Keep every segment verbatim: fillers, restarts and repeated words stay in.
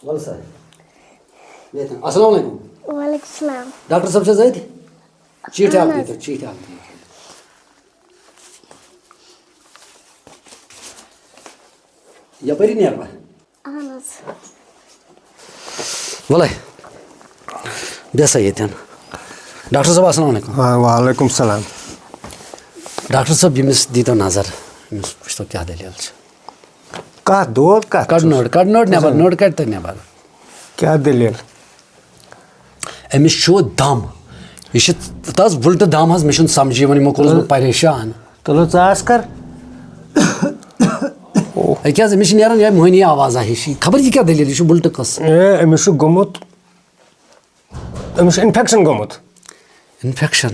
وَلہٕ سا۔ ییٚتٮ۪ن۔ السلام علیکم۔ وعلیکم السلام۔ ڈاکٹر صٲب چھا أتھۍ؟ چیٖٹھۍ اَکھ اہن حظ۔ دیٖتو، چیٖٹھۍ اَکھ دیٖتو۔ یَپٲری نیرٕ بہٕ۔ اہن حظ۔ وَلَے، بیٚہہ سا ییٚتٮ۪ن۔ ڈاکٹر صٲب، السلام علیکم۔ آ، وعلیکم السلام۔ ڈاکٹر صٲب، ییٚمِس دیٖتو نظر، أمِس وٕچھتو کیٛاہ دٔلیٖل چھِ۔ کَتھ دود کَتھ کَڑ چھُس؟ نٔر، کَڑ نٔر نٮ۪بر، اَچھا۔ نٔر کَڑ تہٕ نٮ۪بر۔ کیٛاہ دٔلیٖل؟ أمِس چھُ دَم۔ یہِ چھِ تَس وٕلٹہٕ دَم حظ، مےٚ چھُنہٕ سَمجھی یِوان، یِمو کوٚرُس بہٕ پریشان۔ تُلو ژٕ آس کر۔ أکیٛاہ حظ، أمِس چھِ نیران یِہوٚے مٔہنی آوازا ہِش۔ خبر یہِ کیٛاہ دٔلیٖل، یہِ چھُ وٕلٹہٕ قٕصہٕ۔ اے، أمِس چھُ گوٚمُت، أمِس چھُ اِنفٮ۪کشَن گوٚمُت۔ اِنفٮ۪کشَن؟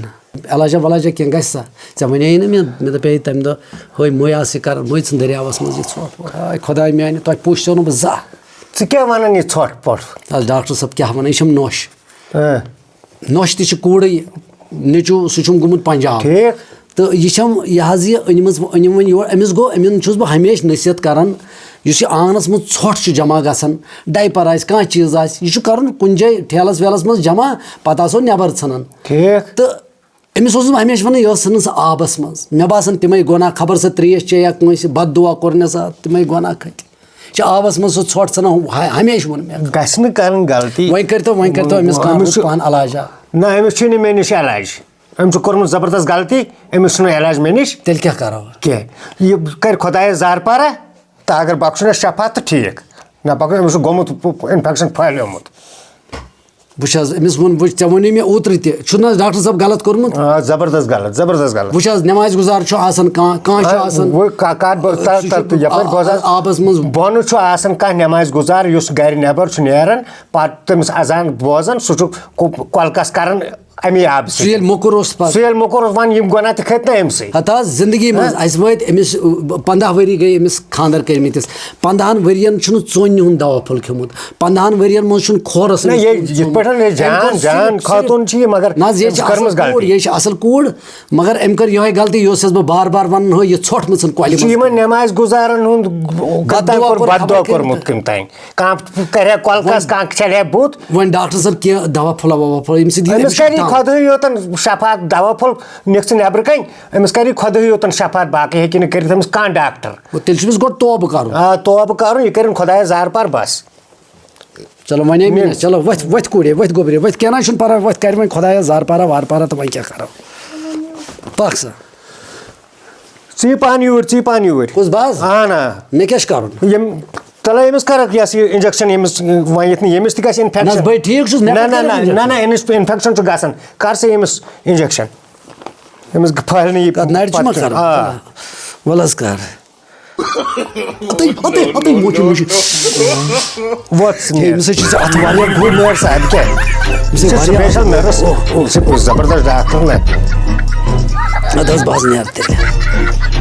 علاجا ولاجا کینٛہہ گژھِ سا؟ ژےٚ وَنے نہٕ مےٚ، مےٚ دَپے تَمہِ دۄہ، ہٲے مٔہۍ آسہٕ یہِ کَران، مٔہۍ ژھٕن دٔریاوَس منٛز یہِ ژھۄٹھ وۄٹھ۔ ہاے خۄداے میٛانہِ، تۄہہِ پوٗچھتو نہٕ بہٕ زانٛہہ۔ ژٕ کیٛاہ وَنان یہِ ژھۄٹھ پۄٹھ؟ اَز ڈاکٹر صٲب کیٛاہ وَنان، یہِ چھَم نۄش۔ اۭں۔ نۄش تہِ چھِ کوٗرٕے، نیٚچوٗ سُہ چھُم گوٚمُت پنجاب۔ ٹھیٖک۔ تہٕ یہِ چھَم یہِ حظ یہِ أنمٕژ، أنِم وۄنۍ یور، أمِس گوٚو، أمِن چھُس بہٕ ہمیشہِ نصیحت کران، یُس یہِ آنٛگنَس منٛز ژھۄٹھ چھُ جمع گژھان، ڈایپر آسہِ، کانٛہہ چیٖز آسہِ، یہِ چھُ کرُن کُنہِ جایہِ ٹھیلَس ویلَس منٛز جمع، پتہٕ آسو نٮ۪بر ژھٕنان۔ ٹھیٖک۔ تہٕ أمِس اوسُس بہٕ ہمیشہِ وَنان، یہِ ٲس ژھٕنٕن سۄ آبَس منٛز۔ مےٚ باسان، تِمَے گۄناہ، خبر سۄ ترٛیش چے یا کٲنٛسہِ بد دُعا کوٚر مےٚ سۄ، تِمَے گۄناہ کھٔتۍ۔ یہِ چھِ آبَس منٛز سۄ ژھۄٹھ ژھٕنان، ہَ-، ہمیشہِ ووٚن مےٚ۔ گژھِ نہٕ کَرٕنۍ غلطی۔ وۄنۍ کٔرۍتو، وۄنۍ کٔرۍتو أمِس کانٛہہ أمِس رُت چھُ پَہَن علاجا۔ نہ، أمِس چھُنہٕ مےٚ نِش علاج۔ أمۍ چھُ کوٚرمُت زبردست غلطی، أمِس چھُنہٕ علاج مےٚ نِش تیٚلہِ کیٛاہ کَرو؟ کینٛہہ۔ یہِ کَرِ خۄدایَس زارپارہ، تہٕ اگر بخشُن اَسہِ شفا تہٕ ٹھیٖک، نہ بخشُن، أمِس چھُ گوٚمُت اِنفٮ۪کشَن پھٔہلیومُت۔ وٕچھ حظ، أمِس ووٚن، وٕچھ، ژےٚ ووٚنُے مےٚ اوترٕ تہِ، چھُنہٕ حظ ڈاکٹر صٲب غلط کوٚرمُت؟ آ، زبردست غلط، زبردست غلط۔ وٕچھ حظ، نٮ۪مازِ گُزار چھُ آسان کانٛہہ، کانٛہہ چھُ آ، آسان، وۄنۍ کا-، کَتھ بہٕ تَتھ، سُہ چھُ تَتھ تہٕ یَپٲرۍ آ-، بوزان۔ آ-، آبَس منٛز۔ بۄنہٕ چھُ آسان کانٛہہ نٮ۪مازِ گُزار یُس گَرِ نٮ۪بَر چھُ نیران، پَتہٕ تٔمِس اذان بوزان، سُہ چھُ کو-، کۄلکَس کَران اَمی آبہٕ سُہ سۭتۍ۔ ییٚلہِ موٚکُر اوس پَتہٕ۔ سُہ ییٚلہِ موٚکُر اوس، وَن یِم گۄناہ تہِ کھٔتۍ نہ أمۍ سٕے۔ ہَتہٕ حظ، زِندگی منٛز ہہ؟ اَسہِ وٲتۍ أمِس، پنٛداہ ؤری گٔے أمِس خانٛدر کٔرمٕتِس۔ پنٛداہَن ؤرِیَن چھُنہٕ ژوٚنہِ ہُنٛد دوا پھوٚل کھیوٚمُت۔ پنٛداہَن ؤرِین منٛز چھُنہٕ کھورس نہ، أمِس یہِ کُن یِتھ ژوٚن۔ پٲٹھۍ یہِ أمۍ جان، کوٚر جان صرف، خاتوٗن چھِ یہِ، مگر نہ حظ، یہِ أمۍ چھِ چھِ اَصٕل کٔرمٕژ کوٗر، غلطی۔ یہِ چھِ اَصٕل کوٗر، مگر أمۍ کٔر یِہوٚے غلطی، یہِ اوس یَس بہٕ بار بار وَنان ہو، یہِ ژھۄٹھ مٕژھٕن کۄلہِ یہِ چھِ منٛز۔ یِمن نٮ۪مازِ گُزارن ہُنٛد غلطی دُعا کوٚر، کوٚر بد خبر دُعا کٔمۍ کوٚرمُت تہٕ۔ کٔمۍ تام۔ کانٛہہ کرِ ہا کۄلکس، وۄنۍ کانٛہہ چھلہِ ہا بُتھ۔ وۄنۍ ڈاکٹر صٲب کینٛہہ دوا پھوٚلہ ووا پھوٚلہ، أمِس چھِ أمِس أمِس چھِ کَرِ دم۔ خۄدٲے یوتن شفا، دوا پھوٚل نِکھ ژٕ نٮ۪برٕ کَنۍ، أمِس کَرِ خۄدٲے یوتن شفا، باقٕے ہیٚکہِ نہٕ کٔرِتھ أمِس کانٛہہ ڈاکٹر۔ گوٚو تیٚلہِ چھُ أمِس گۄڈٕ توبہٕ کَرُن۔ آ، توبہٕ کَرُن، یہِ کٔرِن خۄدایَس زارپار بس۔ چلو، وۄنۍ ہے مےٚ، نِمس۔ چلو، ؤتھۍ، ؤتھۍ کوٗرے، ؤتھۍ گوٚبرے، ؤتھۍ، کینٛہہ نہ حظ چھُنہٕ پَرواے، ؤتھۍ، کَرِ وۄنۍ خۄدایَس زارپارا وارپارا تہٕ وۄنۍ کیٛاہ کَرو؟ پَکھ سا۔ ژٕے پَہَن یوٗرۍ، ژٕے پَہَن یوٗرۍ۔ کُس بہٕ حظ؟ اَہَن آ۔ مےٚ کیٛاہ چھُ کَرُن؟ یِم، تَلہٕ أمِس کَرَکھ یہِ ہسا یہِ injection، ییٚمِس وۄنۍ ییٚتہِ نہٕ، ییٚمِس تہِ گژھِ نہ حظ، infection۔ بٔے ٹھیٖک چھُس، مےٚ نہ، کَتہِ نہ، کَرِ نہ، injection؟ نہ، نہ، أمِس infection چھُ گژھان۔ کَر سا ییٚمِس injection۔ أمِس پھٔہلہِ نہٕ یہِ کَتھ نَرِ چھُ ما پَتہٕ کَرُن؟ آ۔ وَلہٕ حظ کَر۔ ہَتٕے، ہَتٕے، ہَتٕے موچہِ مُجہِ۔ وۄتھ ژٕ ہے، نیر۔ أمِس حظ چھِ زٕ اَتھٕ واریاہ گوٚو۔ نیر سا، اَدٕ کیٛاہ؟ أمِس چھِ یہِ چھِ واریاہ special nurse۔ اوہ، اوہ۔ یہِ چھِ زبردست ڈاکٹر نہ۔ اَدٕ حظ، بہٕ حظ نیرٕ تیٚلہِ۔